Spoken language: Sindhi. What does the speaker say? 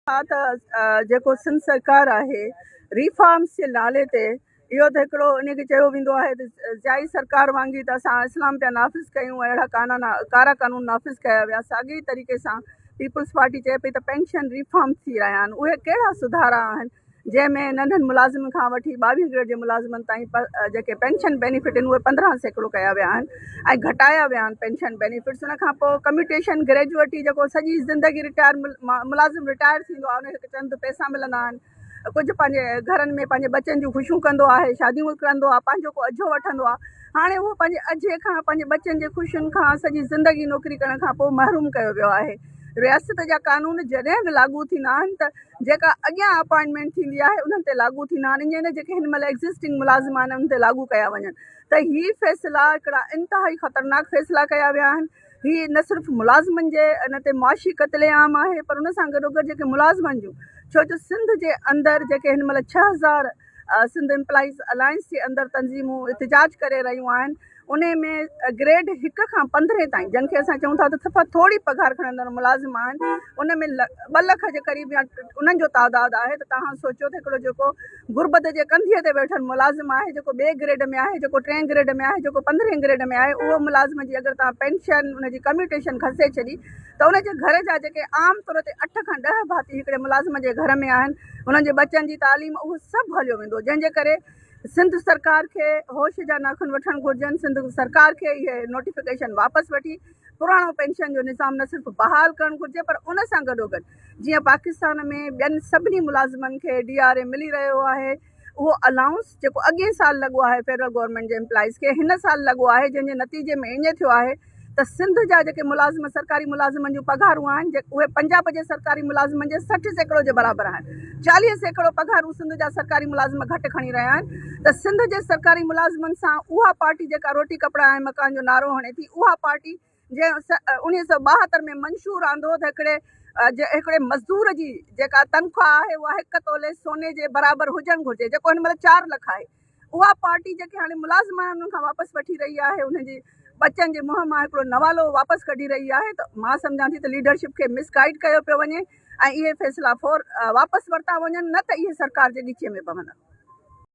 ها ته جيڪو سنڌ سرڪار آهي ريفارمس جي نالي تي اهو ته هڪڙو ان کي چيو ويندو آهي ته ضيائي سرڪار وانگي ته اسان اسلام پيا نافذ ڪيون ۽ اهڙا ڪانا ڪارا قانون نافذ ڪيا ويا ساڳي طريقي سان پيپلز پارٽي چئي پئي ته پينشن ريفارمس ٿي رهيا آهن اهي ڪهڙا سڌارا آهن جنهن ۾ ننڍن ملازمن کان وٺي ٻاويهه گريڊ جي ملازمن تائين جيڪي پينشن بينيفٽ آهن اهي 15% ڪيا ويا آهن ۽ گهٽايا ويا آهن پينشن بينيفٽس ان کان پوء ڪميوٽيشن گريجوئٽي جيڪو سڄي زندگي رٽائر ملازم رٽائر ٿيندو آهي ان کي چند پئسا ملندا آهن ڪجهه پنهنجي گهرن ۾ پنهنجي ٻچن جون خوشيون ڪندو آهي شاديون ڪندو آهي پنهنجو ڪو اجهو وٺندو آهي هاڻي اهو پنهنجي اجهي کان پنهنجي ٻچن جي خوشين کان سڄي زندگي نوڪري ڪرڻ کان پوء محروم ڪيو ويو آهي رياست جا قانون جڏهن به لاڳو ٿيندا آهن ته جيڪا اڳيان اپائنٽمينٽ ٿيندي آهي انهن تي لاڳو ٿيندا آهن ائين نه جيڪي هن مهل ايگزسٽنگ ملازم آهن انهن تي لاڳو ڪيا وڃن ته هي فيصلا هڪڙا انتهائي خطرناڪ فيصلا ڪيا ويا آهن هي نه صرف ملازمن جي ان تي معاشي قتل عام آهي پر ان سان گڏو گڏ جيڪي ملازمن جون ڇو جو سنڌ جي اندر جيڪي هن مهل 6000 سنڌ امپلائيز الائنس جي اندر تنظيمون احتجاج ڪري رهيون آهن انهي ۾ گريڊ هڪ کان پندرهين تائين جن کي اسان چئون ٿا ته صفا ٿوري پگهار کڻندڙ ملازم آهن ان ۾ ٻه لک جي قريب يا انهن جو تعداد آهي ته توهان سوچيو ته هڪڙو جيڪو غربت جي ڪنڌيء تي ويٺل ملازم آهي جيڪو ٻئي گريڊ ۾ آهي جيڪو ٽئين گريڊ ۾ آهي جيڪو پندرهين گريڊ ۾ آهي اهو ملازم جي اگر توهان پينشن ان جي ڪميوٽيشن کسي ڇڏي ته ان جي گهر جا جيڪي عام طور تي اٺ کان ڏهه ڀاتي هڪڙي ملازم جي گهر ۾ آهن انهن جي ٻچن جي تعليم اهو سڀ هليو ويندو جنهن جي ڪري سنڌ سرڪار کي هوش جا ناخن وٺڻ گهرجن، سنڌ سرڪار کي اهي نوٽيفڪيشن واپس وٺي پراڻو پينشن جو نظام نه صرف بحال ڪرڻ گهرجي پر ان سان گڏوگڏ جيئن پاڪستان ۾ ٻين سڀني ملازمن کي ڊي آر اي ملي رهيو آهي اهو الائونس جيڪو اڳئين سال لڳو آهي فيڊرل گورنمينٽ جي امپلائيز کي هن سال لڳو آهي جنهن جي نتيجي ۾ ائين ٿيو آهي ته سنڌ جا جيڪي ملازم سرڪاري ملازمن جون پگهارون آهن اهي پنجاب جي سرڪاري ملازمن جي 60% جي برابر آهن 40% پگهارون سنڌ جا سرڪاري ملازم گهٽ کڻي رهيا آهن ته سنڌ جي سرڪاري ملازمن سان اها پارٽي جيڪا روٽي ڪپڙا ۽ مڪان جو نعرو هڻي ٿي اها پارٽي جنهن 1972 ۾ منشور آندو ته هڪڙي هڪڙي مزدور جي جيڪا تنخواهه آهي اها هڪ تولي سوني جي برابر هجڻ گهرجي جيڪو هن مهل 4 لک آهي اها پارٽي جيڪي هاڻي ملازم آهن انهن کان واپس وٺي رهي آهي انهن جي ٻچن جي منهن مان هڪڙو نوالو واپس ڪڍي رهي آهي ته مان سمجهان ٿي ته ليڊرشپ کي مس گائيڊ ڪيو پيو وڃي ۽ اهي فيصلا فور واپس ورتا وڃن نه ته اهي سرڪار جي ڳچيء ۾ پوندا.